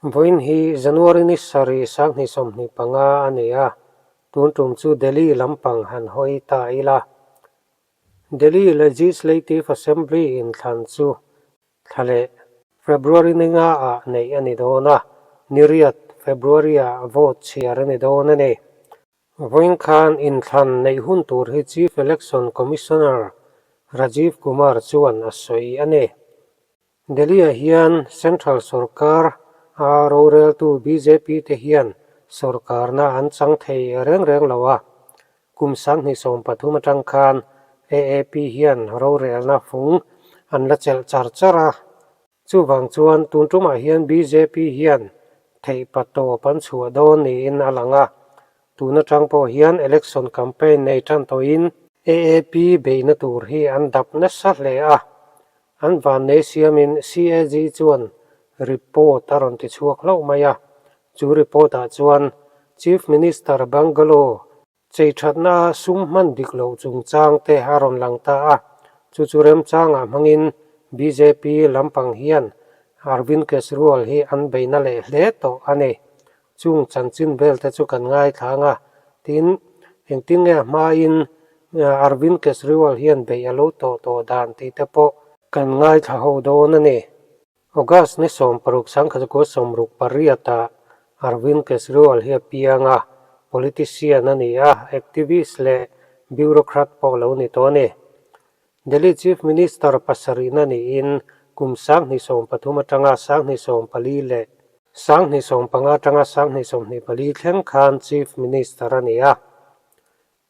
Vawiin hi January ni sarih 2025 a ni a, tun tum chu Delhi lampang han hawi ta ila. Delhi Legislative Assembly inthlan chu thla leh February ni nga ah neih a ni dawn a, ni riat February ah vote chhiar a ni dawn a ni. Vawiin khan inthlan neih hun tur hi Chief Election Commissioner Rajiv Kumar chuan a sawi a ni. Delhi-ah hian Central sorkar a roreltu bjp te hian sorkarna an chang thei reng reng lo a, kum 2013 atang khan AAP hian rorelna fung an la chelh char char a. Chuvang chuan tun tumah hian bjp hian theihpa tawp an chhuah dawn niin a lang a, tun atang pawh hian election campaign nei tan tawhin AAP beihna tur hi an dap nasa hle a. An vannei siamin CAG chuan report a rawn ti chhuak hlauh mai a, chu report ah chuan Chief Minister Bungalow chei thatna sum hman dik loh chungchang te a rawn lang ta a, chu chu remchangah hmangin bjp lampang hian Arvind Kejriwal hi an beina leh hle tawh a ni. Chung chanchin vel te chu kan ngaithlang a, tin, engtin nge a hmain Arvind Kejriwal hian beih a lo tawh tawh dan tih te pawh kan ngaithla ho dawn a ni. August ni 16 1968 ah Arvind Kejriwal hi a piang a, politician a ni a, activist leh bureaucrat pawh a lo ni tawh a ni. Delhi Chief Minister pasarihna niin kum 2013 atanga 2014 leh 2015 atanga 2024 thleng khan Chief Minister a ni a.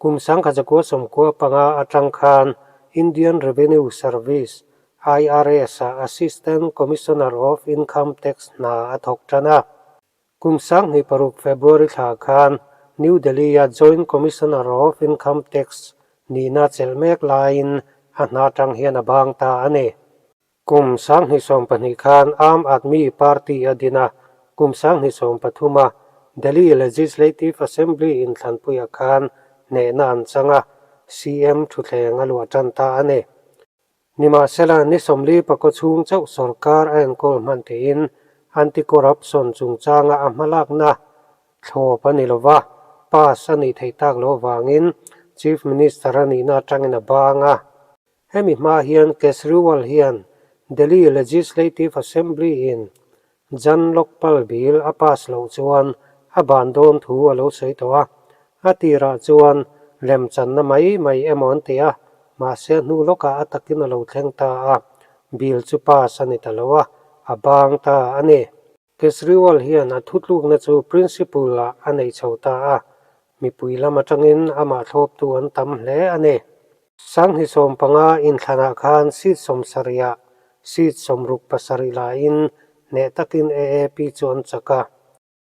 Kum 1995 atang khan Indian Revenue Service, IRS, ah Assistant Commissioner of Income Tax hna a thawk tan a. Kum 2006 February thla khan New Delhi-a Joint Commissioner of Income Tax nihna chelh mek laiin a hna atang hian a bang ta a ni. Kum 2020 khan Aam Aadmi Party a din a, kum 2023 a Delhi Legislative Assembly inthlanpuiah khan hnehna an chang a, CM thutthleng a luah tan ta a ni. Nimahsela, ni 40 pakaw chhung chauh sorkar a enkawl hman tiin anti-corruption chungchanga a hmalakna thlawp a ni lova, pass a nih theih tak loh avangin Chief Minister a nihna atangin a bang a. Hemi hma hian Kejriwal hian Delhi Legislative Assembly in Jan Lokpal Bill a pass loh chuan a ban dawn thu a lo sawi tawh a, a tirah chuan lemchanna mai mai emaw an ti a, mahse hnu lawkah a takin a lo thleng ta a, bill chu pass a ni ta lo a, a bang ta a ni. Kejriwal hian a thutlukna chu principle ah a nei chho ta a, mipui lam atangin amah thlawptu an tam hle a ni. 2015 inthlanah khan seat 70 ah seat 67 lain hneh takin AAP chu an chak a.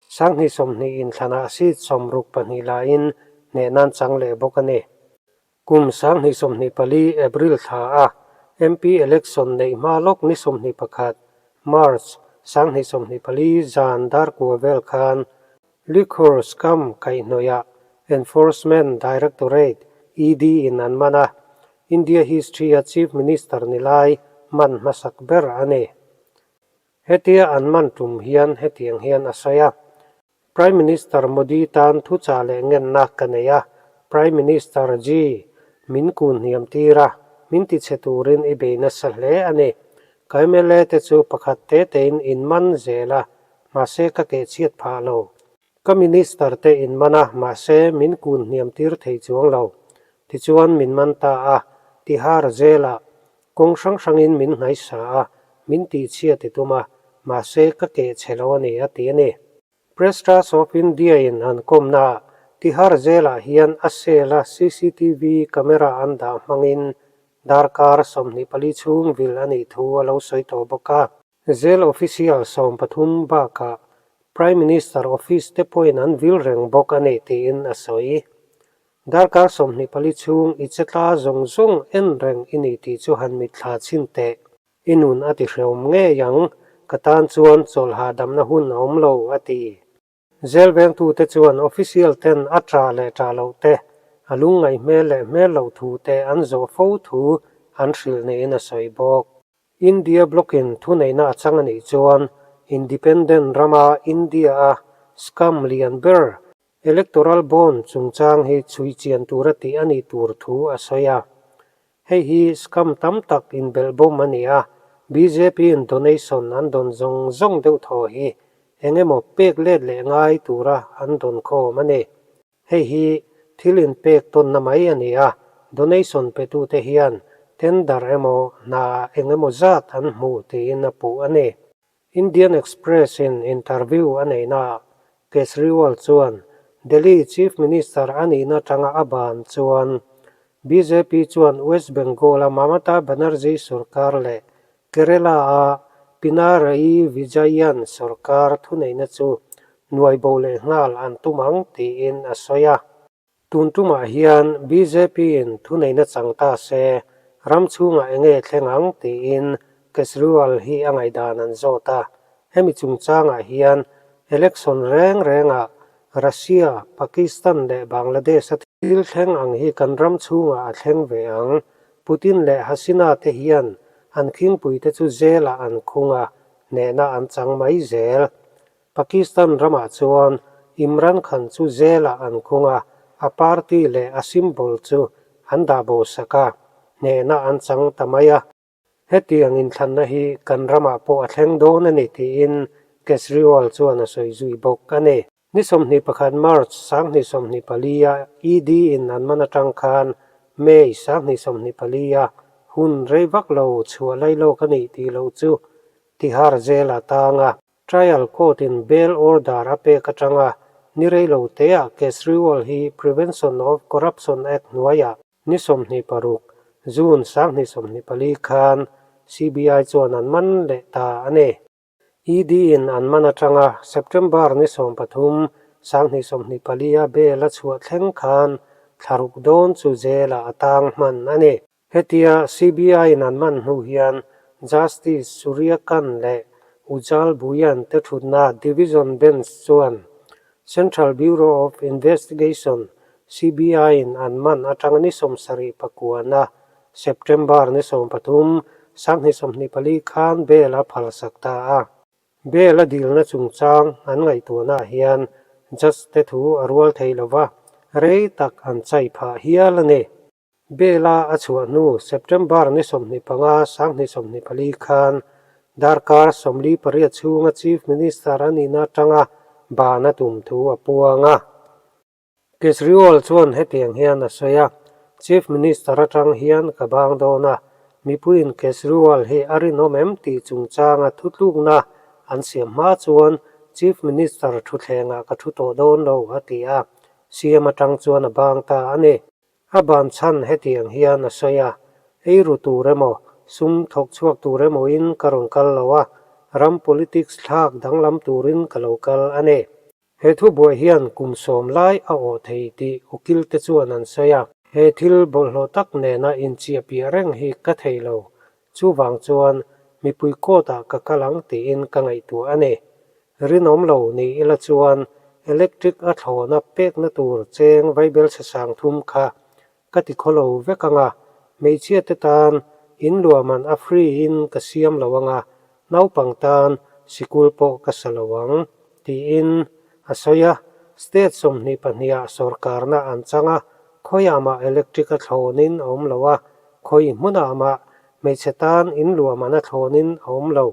2020 inthlanah seat 62 lain hneh nan chang leh bawk a ni. Kum 2024 April thla a MP election neih hma lawk ni 21 March 2024 zan darkua vel khan Liquor scam kaihhnawihah Enforcement Directorate, ED, in an man a, India history-a Chief Minister ni lai man hmasak ber a ni. Hetia an man tum hian hetiang hian a sawi a, Prime Minister Modi tan thuchah leh ngenna ka nei a, Prime Minister ji, min kun hniam tir a, min tichhe turin i bei nasa hle a ni. Ka mla te chu pakhat te tein in man zel a, mahse ka kehchhiat phah lo. Ka Minister te in man a, mahse min kun hniam tir thei chuang lo. Tichuan min man ta a, Tihar Jail-ah kawng hrang hrangin min hnaisa a, min tihchhiat i tum a, mahse ka kehchhe lo a ni a ti a ni. Press Trust of India-in an kawmnaah Tihar Jail-ah hian a cell-a cctv camera an dah hmangin darkar 24 chhung vil a nih thu a lo sawi tawh bawk a. Jail official 13 bakah Prime Minister office te pawhin an vil reng bawk a ni tiin a sawi. Darkar 24 chhung i chetla zawng zawng en reng i ni tih chu han mitthla chhin teh. I nun a ti hrehawm ngei ang, ka tan chuan chawlh hahdamna hun a awm lo, a ti. Jail vengtute chuan official ten a ṭah leh ṭah loh te, a lungngaih hmel leh hmel loh thu te an zawh fo thu an hrilh niin a sawi bawk. India bloc-in thuneihna a chang a nih chuan Independent rama India-a scam lian ber Electoral Bond chungchang hi chhui chian tura tih a nih tur thu a sawi a. Hei hi scam tam tak inbelhbawm a ni a, BJP-in donation an dawn zawng zawng deuh thaw hi eng emaw pek let leh ngai tura an dawn khawm a ni. Hei hi thil inpek tawnna mai a ni a, donation petute hian tender emaw hna eng emaw zat an hmu tiin a puh a ni. Indian Express-in interview a neihnaah Kejriwal chuan Delhi Chief Minister a nihna atanga a ban chuan bjp chuan West Bengal-a Mamata Banerjee sorkar leh Kerala-a Pinarayi Vijayan sorkar thuneihna chu nuai bo leh nghal an tum ang tiin a sawi a. Tun tumah hian BJP-in thuneihna chang ta se ram chhungah eng nge thleng ang tiin Kejriwal hi a ngaihdan an zawt a. Hemi chungchangah hian election reng rengah Russia, Pakistan leh Bangladesh-a thil thleng ang hi kan ram chhungah a thleng ve ang. Putin leh Hasina te hian an khingpuite chu jail-ah an khung a, hnehna an chang mai zel. Pakistan ramah chuan Imran Khan chu jail-ah an khung a, a party leh a symbol chu an dah bo sak a, hnehna an chang ta mai a. Hetiang inthlanna hi kan ramah pawh a thleng dawn a ni tiin Kejriwal chuan a sawi zui bawk a ni. Ni 21 March 2024 a ED in an man atang khan May 2024 a hun rei vak lo chhuah lailawk a nih tih loh chu Tihar jail-a tang a. Trial Court in bail order a pek atanga ni reilo teah Kejriwal hi Prevention of Corruption Act hnuaiah ni 26 June 2024 khan CBI chuan an man leh ta a ni. ED in an man atanga September ni 13 2024 a bail a chhuah thleng khan thla ruk dawn chu jail ah a tang hman a ni. Hetia CBI-in an man hnu hian Justice Surya Kant leh Ujjal Bhuyan te thutna Division Bench chuan Central Bureau of Investigation, CBI-in an man atanga ni 79 kuana September ni 13, 2024 khan bail a phalsak ta a. Bail a dilna chungchang an ngaihtuahnaah hian judge te thu a rual thei lova, rei tak an chai phah hial a ni. Bail-a a chhuah hnu September ni 25, 2024 khan darkar 48 chhunga Chief Minister a nihna atanga ban a tum thu a puang a. Kejriwal chuan hetiang hian a sawi a, Chief Minister atang hian ka bang dawn a, mipuiin Kejriwal hi a rinawm em tih chungchanga thutlukna an siam hma chuan Chief Minister thutthlengah ka thu tawh dawn lo, a ti a, CM atang chuan a bang ta a ni. A ban chhan hetiang hian a sawi a, Ei ru tur emaw, sum thawk chhuak tur emawin ka rawn kal lo a, ram politics thlak danglam turin ka lo kal a ni. He thubuai hian kum 10 lai a awh thei tih ukil te chuan an sawi a. He thil bawlhhlawh tak nena inchiah piah reng hi ka thei lo. Chuvang chuan mipui court ah ka kal ang tiin ka ngaihtuah a ni. Rinawm lo ni ila chuan electric a thlawhna pekna tur cheng vaibelchhe 3000 kha ka ti khaw lo vek ang a, hmeichhia te tan in luahman a free in ka siam lo ang a, naupang tan sikul pawh ka sa lo ang, tiin a sawi a. State 22 ah sorkarna an chang a, khawiah mah electric a thlawnin a awm lo a, khawi hmunah mah hmeichhe tan in luahman a thlawnin a awm lo.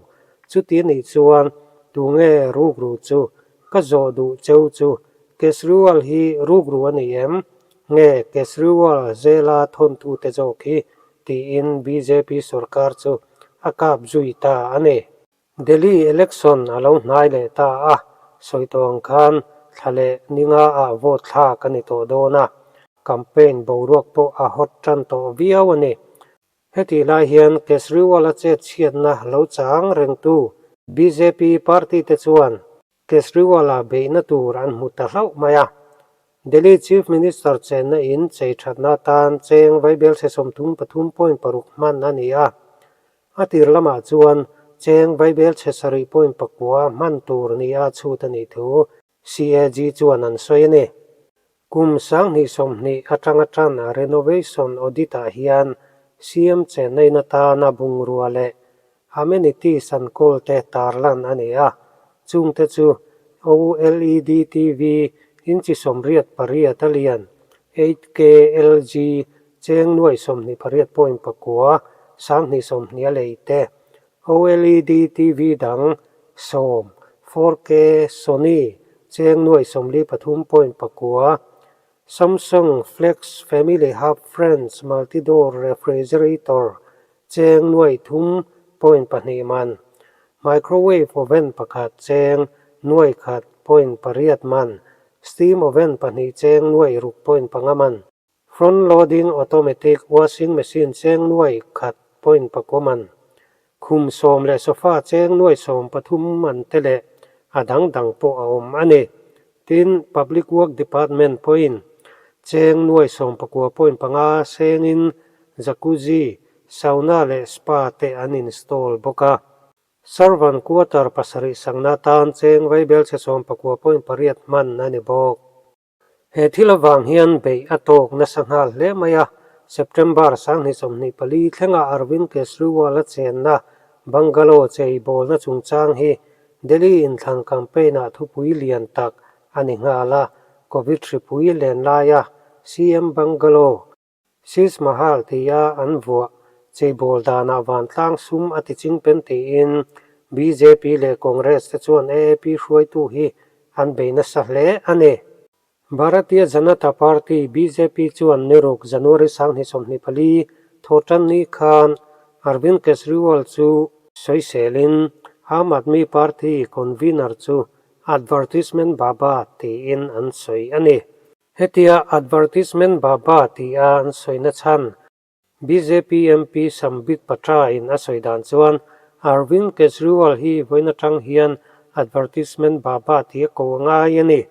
Chuti nih chuan tunge rukru chu ka zawh duh cheu chu Kejriwal hi rukru a ni em? Nge Kejriwal zela thawntute zawk hi? tiin bjp sorkar chu a kap zui ta a ni. Delhi election a lo hnai leh ta a, sawi tawh ang khan thla leh ni nga ah vote thlak a ni tawh dawn a, campaign boruak pawh a hot tan tawh viau a ni. Hetih lai hian Kejriwal-a chet chhiatna lo chang rengtu bjp party te chuan Kejriwal-a beihna tur an hmu ta hlauh mai a. Delhi Chief Minister chenna in chei thatna atan cheng vaibelchhe 33.6 hman a ni a. A tir lamah chuan cheng vaibelchhe 7.9 hman tur nia chhut a nih thu CAG chuan an sawi a ni. Kum 2020 atanga tan a renovation audit ah hian CM chennain atana bungrua leh amenities an kawl te tarlan a ni a. Chungte chu OLED TV inchi 88 a lian, 8K LG cheng nuai 28.9, 2020 a lei te, OLED TV dang 10, 4K Sony cheng nuai 43.9, Samsung Flex Family Hub Friends Multi-Door Refrigerator cheng nuai 3.2 man, Microwave Oven pakhat cheng nuai 1.8 man, Steam Oven pahnih cheng nuai 6.5 man, Front Loading Automatic Washing Machine cheng nuai 1.9 man, Khum 10 leh sofa cheng nuai 13 man te leh a dang dang pawh a awm a ni. Tin, Public Work Department pawhin cheng nuai 19.5 sengin jacuzzi, sauna leh spa te an install bawk a. Servant quarter pasarih sakna atan cheng vaibelchhe 19.8 hman a ni bawk. He thil avang hian beih a tawk nasa nghal hle mai a, September 2024 thlenga Arvind Kejriwal-a chenna bungalow cheibawlna chungchang hi Delhi inthlan campaign-ah thupui lian tak a ni nghal a, Covid hripui len laia CM bungalow, Sheesh Mahal tia an vuah cheibawl danah vantlang sum a ti chingpen tiin bjp leh Congress te chuan AAP hruaitu hi an bei nasa hle a ni. Bharatiya Janata Party, bjp, chuan niruk January 2024 thawhtan ni khan Arvind Kejriwal chu sawiselin Aam Aadmi Party convener chu Advertisement Baba tiin an sawi a ni. Hetia Advertisement Baba tia an sawina chhan bjp MP Sambit Patra in a sawi dan chuan Arvind Kejriwal hi vawiin atang hian Advertisement Baba tia ko a ngai a ni.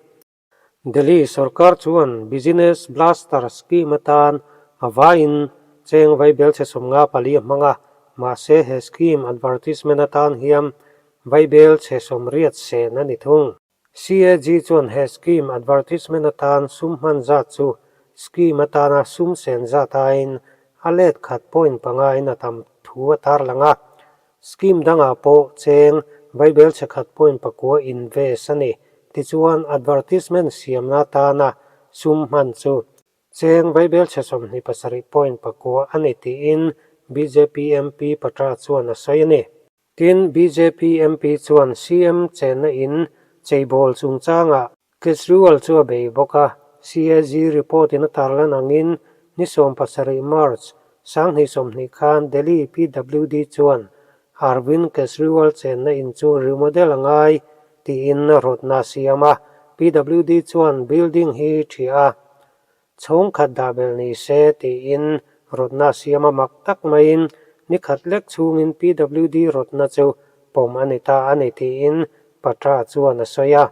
Delhi sorkar chuan Business Blaster Scheme atan a vaiin cheng vaibelchhe 54 a hmang a, mahse he scheme advertisement atan hian vaibelchhe 80 sen a ni thung. CAG chuan he scheme advertisement atan sum hman zat chu scheme atana sum sen zat aiin a let khat point panga in a tam thu a tarlang a. Scheme dangah pawh cheng vaibelchhe khat point pakua invest a ni. Tichuan advertisement siamna atana sum hman chu cheng vaibelchhe 27 point pakua a ni tiin bjp MP Patra chuan a sawi a ni. Tin, bjp MP chuan CM chenna in cheibawl chungchangah Kejriwal chu a bei bawk a, CAG report in a tarlan angin ni 17 March 2020 khan Delhi PWD chuan Arvind Kejriwal chenna in chu remodel a ngai tiin rawtna a siam a, PWD chuan building hi ṭhiah a. Chhung khat dah belh ni se tiin rawtna a siam a mak tak maiin ni khat lek chhungin PWD rawtna chu pawm a ni ta a ni tiin Patra chuan a sawi a.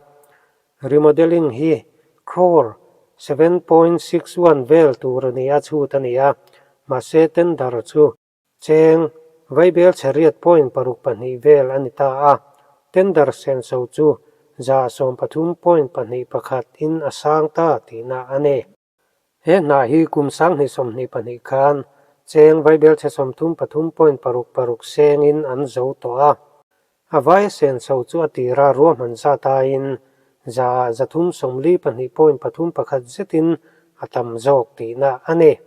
Remodelling hi crore 7.61 vel tur a ni a chhut a ni a, mahse tender chu Cheng, vaibelchhe riat point paruk pahnih vel a ni ta a, tender senso chu 13 point pahnih pakhat in a sang ta tihna a ni. He hna hi kum 2022 khan cheng vaibelchhe 33 point paruk paruk sengin an zo tawh a. A vai senso chu a tira ruahman zat aiin 342 point pathum pakhat zetin a tam zawk tihna a ni.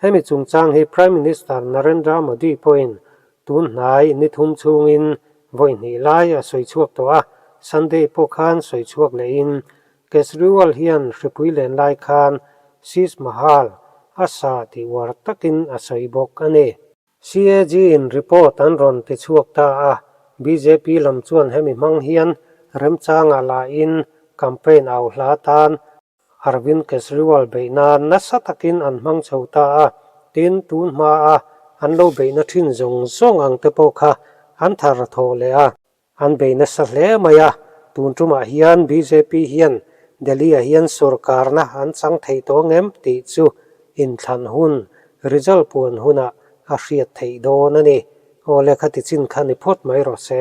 Hemi chungchang hi Prime Minister Narendra Modi pawhin tun hnai ni thum chhungin vawi hnih lai a sawi chhuak tawh a, Sunday pawh khan sawi chhuak lehin Kejriwal hian hripui len lai khan Sheesh Mahal a sa tih uar takin a sawi bawk a ni. CAG in report an rawn ti chhuak ta a, bjp lam chuan hemi hmang hian remchangah lahin campaign au hla tan Arvind Kejriwal beih nan nasa takin an hmang chho ta a, tin tun hmaa an lo beihna thin zawng zawng ang te pawh kha an thar thawh leh a. An bei nasa hle mai a, tun tumah hian bjp hian Delhi-ah hian sorkarna an chang thei tawh ngem tih chu inthlan hun, result puan hunah a hriat theih dawn a ni. Aw le, khati chin kha ni phawt mai rawh se.